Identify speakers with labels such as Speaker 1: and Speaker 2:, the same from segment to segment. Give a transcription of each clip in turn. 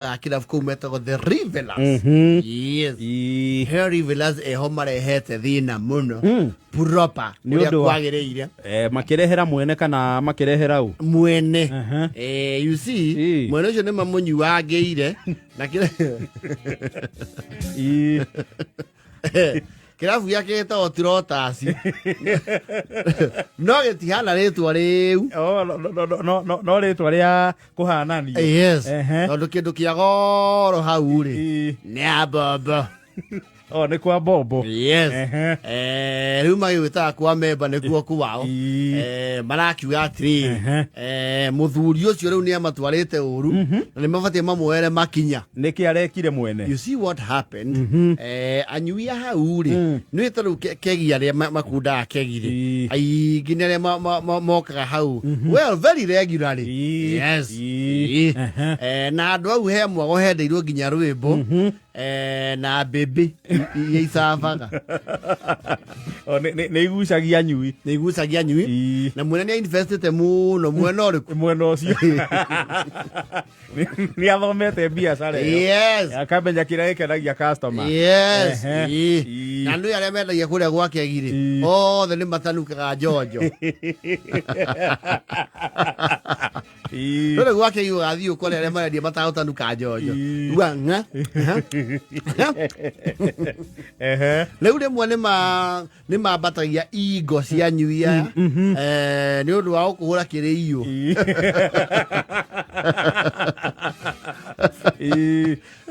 Speaker 1: A kĩrabu kũu metagwo the Revelers. Yes. He Revelers eho marehete thĩna mũno proper
Speaker 2: Nĩ
Speaker 1: ũrĩa
Speaker 2: ũndũ wa-
Speaker 1: kwagĩrĩire.
Speaker 2: Eh, makĩrehera mwene kana makĩrehera ũ?
Speaker 1: Mwene. You see, mwene ũcio nĩ mamũnyuangĩire na kĩrabu gĩake gĩtagwo Tirotas, no gĩtihana rĩtwa rĩu.
Speaker 2: Oh, no, no, no, no, no, no rĩtwa rĩa kũhananio.
Speaker 1: Yes. Tondũ kĩndũ kĩa goro hau rĩ nĩ abombo.
Speaker 2: Oh, nĩ kwa bombo.
Speaker 1: Yes. Rĩu magĩgwĩtaga kwa memba nĩkuo kwao. Marakiuga atĩrĩrĩ, mũthuri ũcio rĩu nĩ amatwarĩte ũru na nĩ mabatiĩ mamuoere makinya.
Speaker 2: Nĩkĩ arekire mwene?
Speaker 1: You see what happened? Anyui a hau rĩ, nĩ ta rĩu kegi arĩa makundaga kegi rĩ, aingĩ nĩ arĩa mokaga hau well very regularly. Yes. Na andũ au he mwago hendeirwo nginya rwĩmbo na mbĩmbĩ iria icabaga.
Speaker 2: Oh, nĩ igucagia nyui.
Speaker 1: Nĩ igucagia nyui. Na mwene nĩ investĩte mũno mwena ũrĩkũ?
Speaker 2: Mwena ũcio nĩ athomete biacara ĩyo. Akamenya kĩrĩa gĩkenagia customer.
Speaker 1: Yes. Na andũ arĩa mendagia kũrĩa gwa kegi rĩ, othe nĩ matanukaga njonjo. Rĩu gwa kegi ũgathiĩ ũkore arĩa marendia matagũtanuka njonjo. Uga ng'a. Rĩu rĩmwe nĩ ma nĩ mambatagia ingo cia nyui aya nĩ ũndũ wa gũkũhũra kĩrĩ iyũ.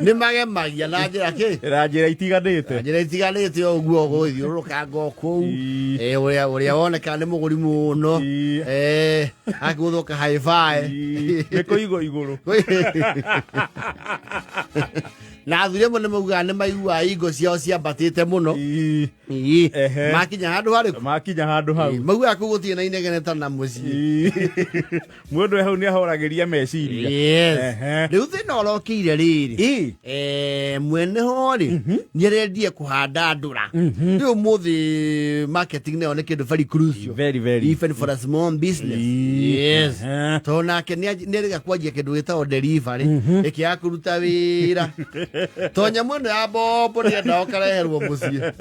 Speaker 1: Nĩ magemagia na njĩra kĩ?
Speaker 2: Na njĩra itiganĩte.
Speaker 1: Na njĩra itiganĩte ũguo gũgĩthiũrũrũkanga o kũu. Ũrĩa woneka nĩ mũgũri mũno akĩgũthũka haibae.
Speaker 2: Nĩ kũigwo igũrũ.
Speaker 1: Na athuri amwe nĩ maugaga nĩ maiguaga ingo ciao ciambatĩte mũno. Makinya handũ harĩkũ?
Speaker 2: Makinya handũ hau.
Speaker 1: Maugaga kũu gũtirĩ na inegene ta na mũciĩ.
Speaker 2: Mũndũ e hau nĩ ahoragĩria meciria.
Speaker 1: Yes. Rĩu thĩna ũrokĩire rĩrĩ, mwene ho rĩ nĩ arendie kũhanda ndũra. Rĩu ũmũthĩ marketing nayo nĩ kĩndũ very crucial.
Speaker 2: Very, very.
Speaker 1: Even for a small business. Yes. Tondũ nake nĩ arĩga kwanjia kĩndũ gĩtagwo delivery ĩkĩaga kũruta wĩra, to nyamũ ĩno ya mbombo nĩendaga ũkareherwo mũciĩ.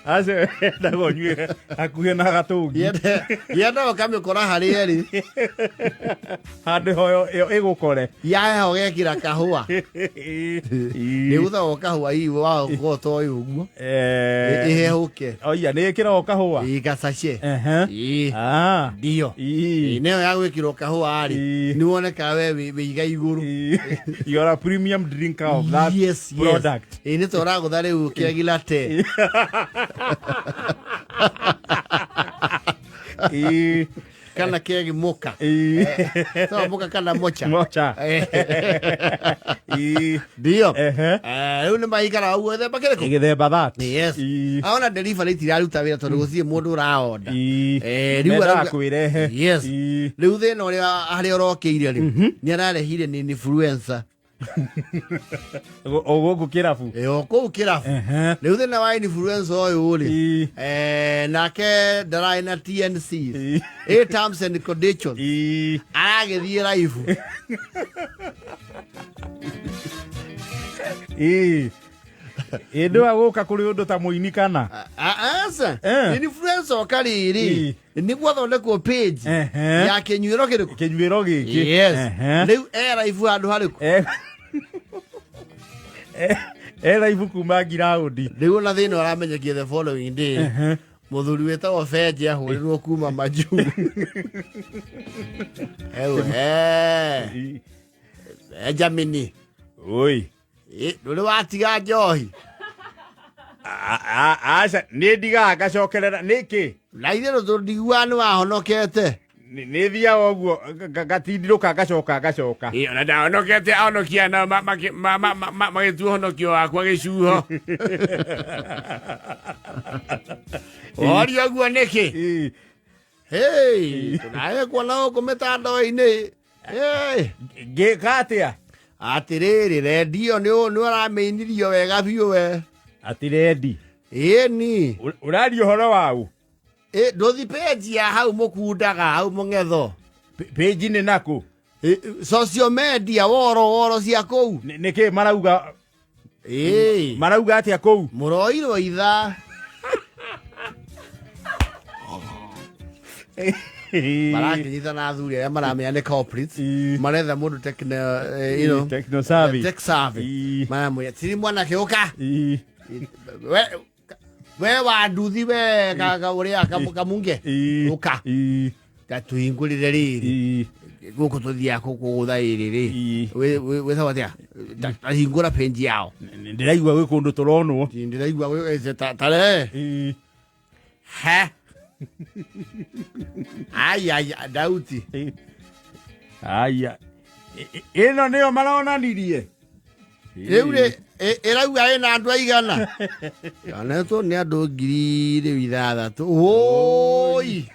Speaker 2: Acio endaga ũnyuĩre hakuhĩ na gatũngi.
Speaker 1: Yendaga ũkamĩkora harĩa ĩrĩ.
Speaker 2: Handũ ho ĩyo ĩgũkore.
Speaker 1: Yaheha ũgekĩra kahũa, nĩ gũthagwo kahũa hihi wakorwo toĩ ũguo ĩhehũke.
Speaker 2: Oia nĩ ĩkĩragwo kahũa.
Speaker 1: Ĩ gacace. Ĩ.
Speaker 2: Ah.
Speaker 1: Ndio. Ĩ, nĩyo ya gwĩkĩrwo kahũa rĩ, nĩ wonekaga we wĩ iga igũrũ.
Speaker 2: You are a premium drinker of that
Speaker 1: Yes.
Speaker 2: product.
Speaker 1: Ĩ, nĩ ta ũragũtha rĩu kegi latte. Kana kegi moka. Sawa, moka kana mocha.
Speaker 2: Mocha.
Speaker 1: Ndio. Rĩu nĩ maikara ũguo gĩthemba kĩrĩkũ?
Speaker 2: Gĩthemba that.
Speaker 1: Yes. Aona delivery itiraruta wĩra tondũ gũtirĩ mũndũ ũraonda. Rĩu
Speaker 2: Mendaga kwĩrehe.
Speaker 1: Yes. Rĩu thĩna ũrĩa harĩa ũrokĩire rĩ, nĩ ararehire nĩ influencer.
Speaker 2: O gũkũ kĩrabu.
Speaker 1: Ĩ, o kũu kĩrabu. Rĩu thĩna wa influencer ũyũ rĩ, nake ndararĩ na TNC ĩ terms and conditions, aragĩthiĩ live.
Speaker 2: Ĩ ndũa gũka kũrĩ ũndũ ta mũini kana
Speaker 1: Aca. Influencer oka rĩrĩ, nĩguo athondekwo page ya kĩnyuĩro kĩrĩkũ?
Speaker 2: Kĩnyuĩro gĩkĩ.
Speaker 1: Yes. Rĩu e live handũ harĩkũ?
Speaker 2: E live kuma ngiraũndi.
Speaker 1: Rĩu ona thĩna ũramenyekie the following day, mũthuri wĩtagwo Benji ahũrĩrwo kuma majuu. Ewe, Benjamin.
Speaker 2: Oi.
Speaker 1: Ĩ, ndũrĩ watiga njohi?
Speaker 2: Aca, nĩ ndigaga ngacokerera nĩkĩ.
Speaker 1: Na itherũ tũndiguaga nĩ wahonokete.
Speaker 2: Nĩ thiaga ũguo ngatindirũka ngacoka ngacoka.
Speaker 3: Ĩ, ona ndahonokete ahonokia nao magĩtua ũhonokio wakwa gĩcuho.
Speaker 1: Woria ũguo nĩkĩ? Hey, tũnawe kuona gũkũ mĩtandao-inĩ. Hey.
Speaker 2: Ngĩka atĩa?
Speaker 1: Atĩrĩrĩ, rendio nĩ ũramĩinirio wega biũ we.
Speaker 2: Atĩ rendi?
Speaker 1: Ĩni.
Speaker 2: Ũraria ũhoro waũ?
Speaker 1: Ĩ, ndũthi page ya hau mũkundaga hau mũng'etho.
Speaker 2: Page nĩ nakũ?
Speaker 1: Social media woro woro cia kũu.
Speaker 2: Nĩkĩ marauga?
Speaker 1: Ĩĩ.
Speaker 2: Marauga atĩa kũu?
Speaker 1: Mũroirwo ithaa. Marakĩnyitana athuri arĩa maramenya nĩ culprits. Maretha mũndũ techno, you know,
Speaker 2: Techno savvy.
Speaker 1: Tech savvy. Maramwĩra tiri mwanake ũka. We wa nduthi we ka ũrĩa kamunge. Ũka. Tatuhingũrĩre rĩrĩ. Gũkũ tũthiaga kũgũtha rĩrĩ rĩ. Wĩtagwo atĩa? Tahingũra page yao.
Speaker 2: Ndĩraigua gwĩ kũndũ tũronwo.
Speaker 1: Ndĩraigua tare. He. Ai ai Dauti.
Speaker 2: Aya. Ĩno nĩyo maronanirie.
Speaker 1: Rĩu rĩ ĩrauga ĩna andũ aigana? Yonetwo nĩ andũ 6000. Woi.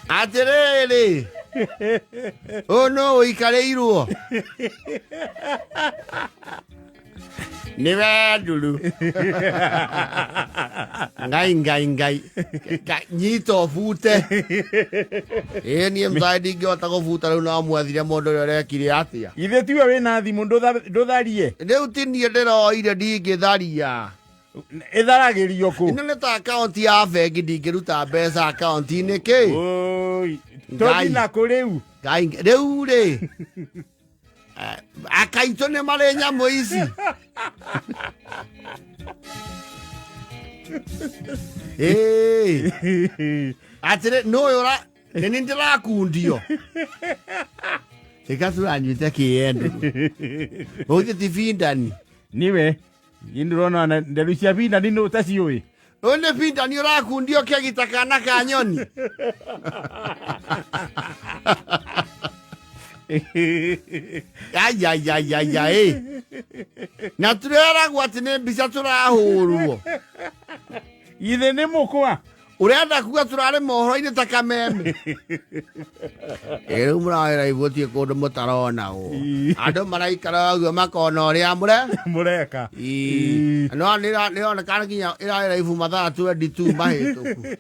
Speaker 1: Atĩrĩrĩ. Ũyũ nũ ũikarĩirwo? Nĩ we nduru. Ngai ngai ngai. Nyita ũbute. Ĩĩ niĩ mthaĩ ndingĩhota gũbuta rĩu no mwethire mũndũ ũrĩa ũrekire atĩa.
Speaker 2: Ithe tiwe wĩna thimũ ndũtharie.
Speaker 1: Rĩu ti niĩ ndĩroire ndingĩtharia.
Speaker 2: Ĩtharagĩrio kũ?
Speaker 1: Ĩno nĩ ta akaunti ya bengi ndingĩruta mbeca akaunti-inĩ kĩ?
Speaker 2: Oi. Tũthiĩ nakũ rĩu?
Speaker 1: Ngai rĩu rĩ. Akaitũ nĩ marĩ nyamũ ici. Ĩĩ. Atĩrĩ nũ ũyũ ũra nĩ niĩ ndĩrakundio. Ĩka tũranyuĩte kĩendu. Ũgĩthiĩ ti bindani.
Speaker 2: Niwe. Niĩ ndĩrona nderu cia bindani nũ ũtaciũĩ.
Speaker 1: Ũyũ nĩ bindani ũrakundio kĩgita kana ka nyoni. Ai ai ai ai ai. Na tũreragwo atĩ nĩ mbica tũrahũrwo.
Speaker 2: Ithe nĩ mũkwa.
Speaker 1: Ũrenda kuga tũrarĩ mohoro-inĩ ta kameme. Ĩ rĩu mũrawĩra ibutie kũndũ mũtaronagwo. Andũ maraikara ũguo makona ũrĩa mũre
Speaker 2: mũreka.
Speaker 1: Ĩ. No nĩronekana nginya ĩrarĩ ibu mathaa 22 mahĩtũku.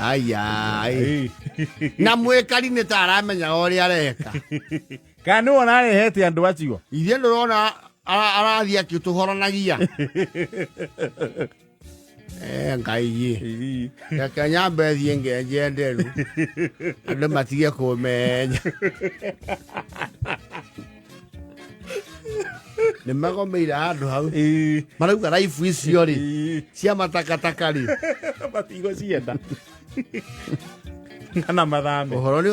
Speaker 1: Aya. Na mwĩkari nĩ ta aramenyaga ũrĩa areka.
Speaker 2: Kana nĩwe ũrarehete andũ acio?
Speaker 1: Ithuĩ ndũrona arathiĩ akĩtũhoranagia. Ngai. Reke nyambe thiĩ ngenje nderu. Andũ matige kũmenya. Nĩ magomeire handũ hau. Marauga raibu icio rĩ, cia matakataka rĩ.
Speaker 2: Matigo cienda. Kana mathame.
Speaker 1: Ũhoro nĩ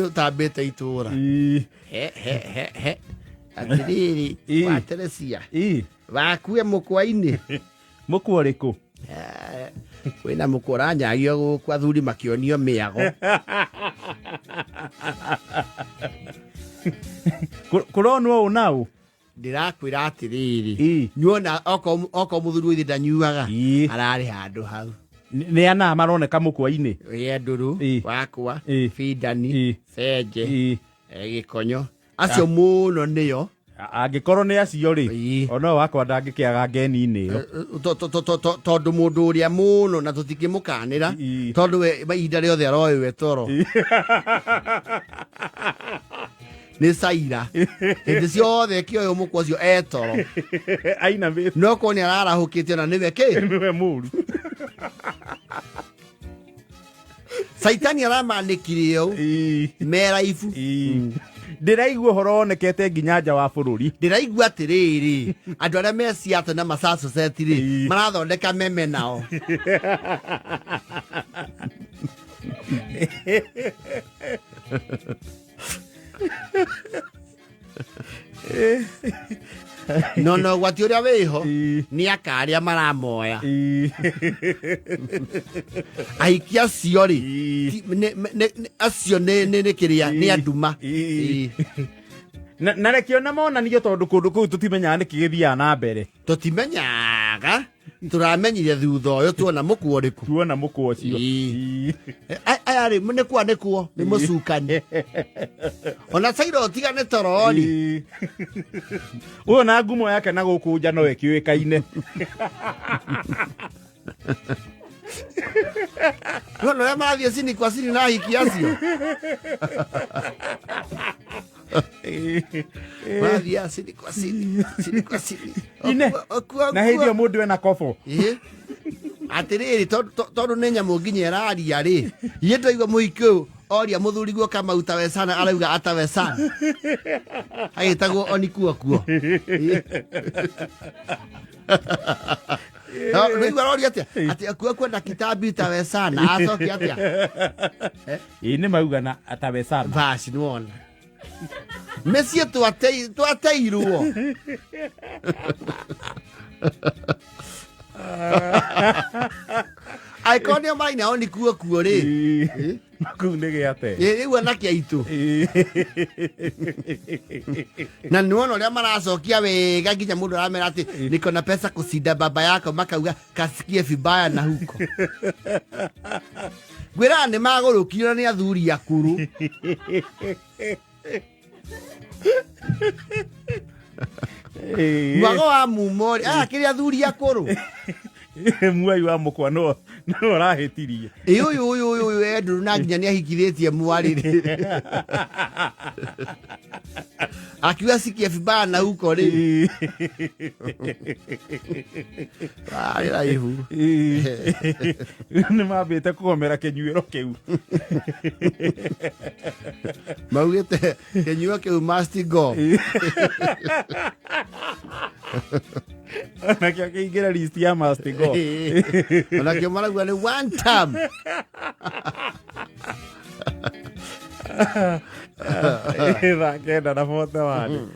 Speaker 1: ũtambĩte itũũra. He he he he. Atĩrĩrĩ, wa Teresia. Wakue mũkwa-inĩ.
Speaker 2: Mũkwa ũrĩkũ?
Speaker 1: Kwĩna mũkwa ũranyagio gũkũ athuri makĩonio mĩago.
Speaker 2: Kũronwo ũ na ũ?
Speaker 1: Ndĩrakwĩra atĩrĩrĩ, nyuona okorwo mũthuri wa ithe ndanyuaga, ararĩ handũ hau.
Speaker 2: Nĩ ana maroneka mũkwa-inĩ?
Speaker 1: Ye ndũrũ, wakwa, bindani, cenje, gĩkonyo. Acio mũno nĩo.
Speaker 2: Angĩkorwo nĩ acio rĩ, ona wakwa ndangĩkĩaga ngeni-inĩ ĩyo.
Speaker 1: Tondũ mũndũ ũrĩa mũno na tũtingĩmũkanĩra, tondũ we ihinda rĩothe aroĩ we toro. Nĩ Saira. Hĩndĩ ciothe kĩoyo mũkwa ũcio etoro.
Speaker 2: Ainamĩte.
Speaker 1: No korwo nĩ ararahũkĩte ona nĩwe kĩ?
Speaker 2: Nĩwe mũru.
Speaker 1: Saitani aramanĩkire ũũ. Meraibu.
Speaker 2: Ndĩraigua ũhoro wonekete nginya nja wa bũrũri.
Speaker 1: Ndĩraigua atĩrĩrĩ, andũ arĩa me Seattle na Massachusetts rĩ, marathondeka meme nao. No no gwati ũrĩa wĩho nĩ akarĩa maramoya. Ahiki acio rĩ, acio nĩ kĩrĩa nĩ anduma.
Speaker 2: Na reke ona monanio tondũ kũndũ kũu tũtimenyaga nĩkĩ gĩthiaga na mbere.
Speaker 1: Tũtimenyaga, tũramenyire thutha ũyũ tuona mũkwa ũrĩkũ.
Speaker 2: Tuona mũkwa ũcio.
Speaker 1: Aya rĩ, nĩ kwa nĩ kuo, nĩ mũcukani. Ona Sairo ũtigane toro rĩ.
Speaker 2: Ũyũ na ngumo yake na gũkũ nja no ĩkĩũĩkaine.
Speaker 1: Nĩwona ũrĩa marathiĩ cini kwa cini na ahiki acio marathiaga cini kwa cini, cini kwa cini.
Speaker 2: Ine.
Speaker 1: Okua,
Speaker 2: Na hĩndĩ ĩyo
Speaker 1: okua.
Speaker 2: mũndũ ena kobo.
Speaker 1: Ĩĩ. Atĩrĩrĩ, tondũ nĩ nyamũ nginya ĩraria rĩ, ithe twaigua mũhiki ũyũ oria mũthuri guo kama utawezana, arauga atawezana, agĩtagwo onikuo kuo. Nĩigua aroria atĩa atĩ akua kwenda kitambi utawezana, acokia atĩa?
Speaker 2: Ĩĩ, nĩ mauga na atawezana.
Speaker 1: Basi nĩwona mĩciĩ twateirwo. Angĩkorwo nĩo maraina onikuo kuo rĩ,
Speaker 2: Ĩĩ. Kũu nĩ gĩate.
Speaker 1: Ĩ, rĩu anake aitũ na nĩwona ũrĩa maracokia wega nginya mũndũ aramera atĩ niko na pesa kusinda baba yako, makauga kasikie vibaya na huko. Ngwĩraga nĩ magũrũkire nĩ athuri akũrũ. Mwago wa mumo rĩ, aya kĩrĩ athuri akũrũ.
Speaker 2: Muai wa mũkwa no no ũrahĩtirie.
Speaker 1: Ĩ, ũyũ ũyũ ũyũ ũyũ Andrew na nginya nĩ ahikithĩtie mwarĩ rĩ, akiuga sikia vibaya na huko rĩ, arĩ raihu.
Speaker 2: Nĩ mambĩte kũgomera kĩnyuĩro kĩu.
Speaker 1: Maugĩte kĩnyuo kĩu must go.
Speaker 2: Nakĩo kĩingĩre list ya must go.
Speaker 1: Onakĩo marauga nĩ one time.
Speaker 2: Thaa 9:41.